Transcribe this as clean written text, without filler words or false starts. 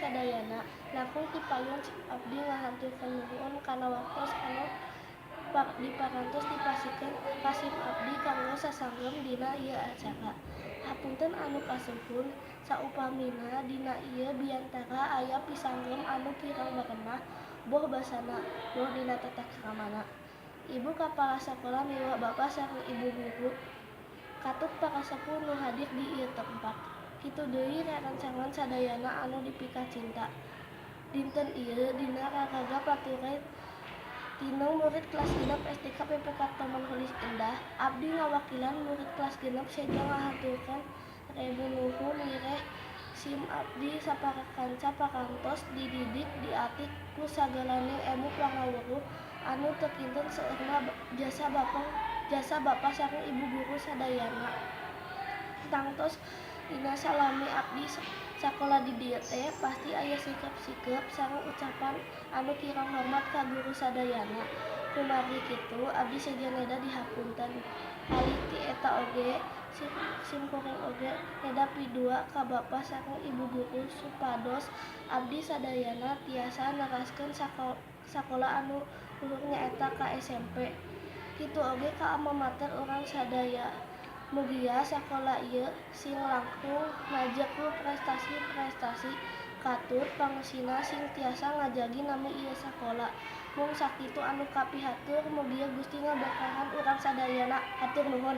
sadayana. Langkung ti payun abdi ngahaturkeun nuhun kana waktos anu diparantos dipasihkeun ka sim abdi kanggo sasanggem dina ieu acara. Hapunten anu kasuhun saupamina dina ieu biantara aya pisanggem anu kirang merenah, boh basana, boh dina tata kramana. Ibu Kapala Sakola miwah Bapak sareng Ibu guru katut para sepuh nu hadir di ieu tempat. Kitu deui rerencangan sadayana anu dipikacinta. Dinten ieu dina raraga paturay tinong murid kelas 6 SDK PPK Taman Holis Indah, abdi ngawakilan murid kelas 6 seja ngahaturkeun rebu nuhun wireh sim abdi saparakanca parantos dididik diatik ku sagalaning ilmu pangaweruh anu teu kinten seueurna jasa bapa sareng ibu guru sadayana. Tangtos dina salami abdi sakola di dieu teh pasti aya sikep-sikep sareng ucapan anu kirang hormat ka guru sadayana. Kumargi kitu abdi seja neda dihapunten. Palih ti eta oge, simkuring oge neda pidua ka bapa sareng ibu guru supados abdi sadayana tiasa neraskeun sakola anu luhur nyaeta ka SMP. Kitu oge ka almamater urang sadaya. Mugia sakola ieu sing langkung najeg ku prestasi-prestasi katut pangeusina sing tiasa ngajagi nami ieu sakola. Mung sakitu anu kapihatur, mugia Gusti ngaberkahan urang sadayana. Hatur nuhun.